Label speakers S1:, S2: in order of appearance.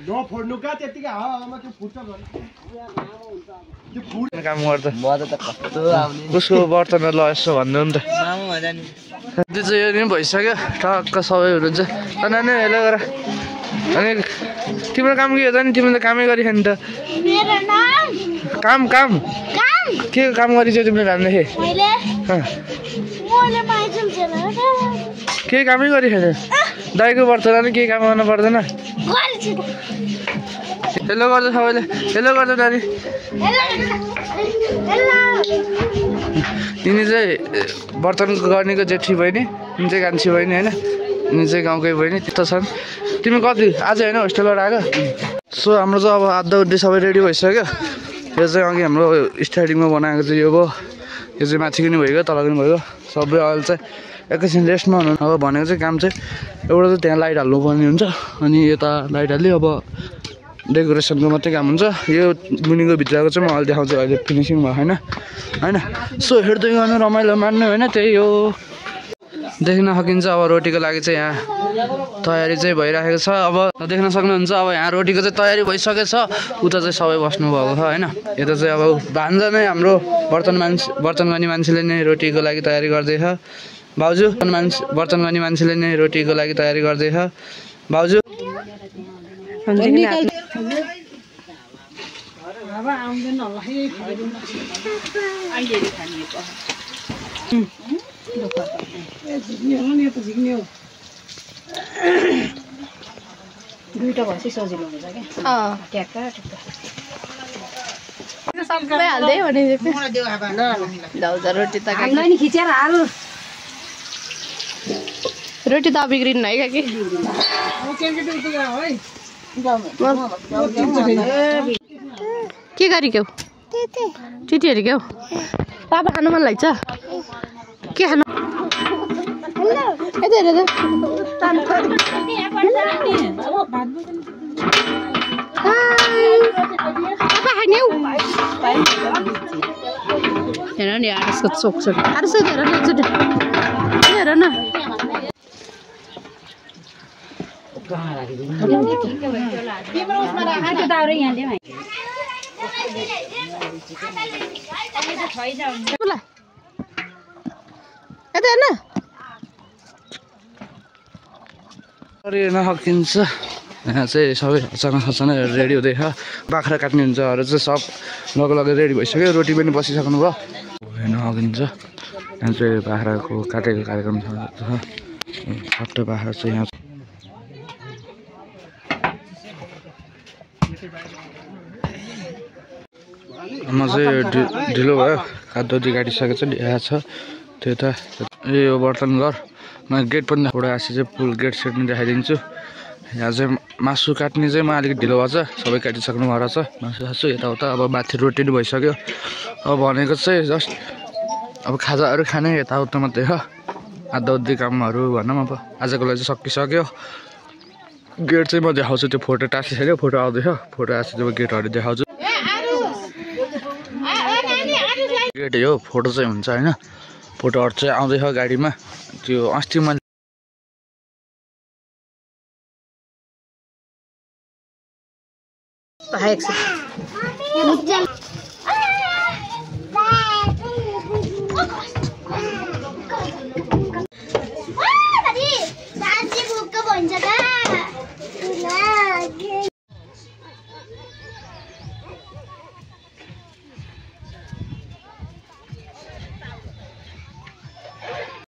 S1: नफोड्नु का त्यतिकै हावामा त्यो फुट्छ भने त्यो फुट
S2: काम गर्दा
S3: मजा त कस्तो आउने
S2: उसको बर्तन ल यसो भन्नु नि त
S3: मामु मजा नि
S2: त्यो चाहिँ यो दिन भइसक्यो टक्क सबैहरू चाहिँ नानी हेलो गर अनि तिम्रो काम के हो त नि तिमीले कामै गरिस् नि त
S4: मेरो नाम
S2: काम काम
S4: काम
S2: के काम गरिस् तिमीले नामले
S4: मैले मैले माइजम चला
S2: केही कामै गरिस् दाइको बर्तन अनि केही काम गर्नु पर्दैन
S4: गर्छु
S2: हेलो गर्छ सबैले हेलो गर्छ नानी यिनी चाहिँ बर्तन गर्नेको जेठी बहिनी यिनी चाहिँ कान्छी बहिनी होइन यिनी चाहिँ गाउँकै बहिनी त्यस्तो छन् तिमी कति आज होइन होस्टेलबाट आएको सो हाम्रो चाहिँ अब आधा उड्डी सबै रेडी भइसक्यो यो चाहिँ अघि हाम्रो स्टार्टिङमा बनाएको चाहिँ यो भयो यो चाहिँ माथिको नि भइगयो तलको नि भइगयो सबै अहिले चाहिँ एकैछिन रेस्टमा हुनु अब भनेको चाहिँ काम चाहिँ एउटा चाहिँ त्यहाँ लाइट हाल्नुपर्ने हुन्छ अनि यता लाइट हाल्यो अब डेकोरेसनको मात्रै काम हुन्छ यो मुनिको भित्रको चाहिँ म अहिले देखाउँछु अहिले फिनिसिङ भयो होइन सो हेर्दै गर्नु रमाइलो मान्नु होइन त्यही हो देख्न सकिन्छ अब रोटीको लागि चाहिँ यहाँ तयारी चाहिँ भइरहेको छ अब देख्न सक्नुहुन्छ अब यहाँ रोटीको चाहिँ तयारी भइसकेको छ उता चाहिँ सबै बस्नुभएको छ होइन यता चाहिँ अब भान्जा नै हाम्रो बर्तन गर्ने मान्छेले नै रोटीको लागि तयारी गर्दैछ भाउजू बर्तन गर्ने मान्छेले नै रोटीको लागि तयारी गर्दैछ भाउजू
S5: दुईटा भएपछि सजिलो हुन्छ क्या
S4: सबै हाल्दै भने रोटी त
S5: नि खिचेर हाल
S4: रोटी त बिग्रिन्न है कि के गरेको टिटीहरू क्या पापा खानु मन लाग्छ के खानु हेर नि आरसको चोक छ आरस हेर न एकचोटि हेर न
S2: नसकिन्छ यहाँ चाहिँ सबै अचानक रेडी हुँदैछ बाख्रा काट्ने हुन्छ अरू चाहिँ सब लगे रेडी भइसक्यो रोटी पनि बसिसक्नु भयो हेर्न सकिन्छ यहाँ चाहिँ बाख्राको काटेको कार्यक्रम छ सबै बाख्रा चाहिँ यहाँ म चाहिँ ढिलो भयो खाद्य काटिसकेको छ ढिला छ त्यो त यो बर्तन घर म गेट पनि एउटा आसी चाहिँ फुल गेट सेट पनि देखाइदिन्छु यहाँ चाहिँ मासु काट्ने चाहिँ म अलिकति ढिलो भएको छ सबै काटिसक्नु भएको छ मासु खासु यताउता अब माथि रोटी पनि भइसक्यो अब भनेको चाहिँ जस्ट अब खाजाहरू खाने यताउता मात्रै हो आधा उधी कामहरू भनौँ अब आजको लागि चाहिँ सकिसक्यो गेट चाहिँ म देखाउँछु त्यो फोटो टाँसिसक्यो फोटो आउँदैछ फोटो आएपछि चाहिँ गेटहरू देखाउँछु गेट हो फोटो चाहिँ हुन्छ होइन फोटोहरू चाहिँ आउँदैछ गाडीमा त्यो अस्ति मैले
S5: Baik sih.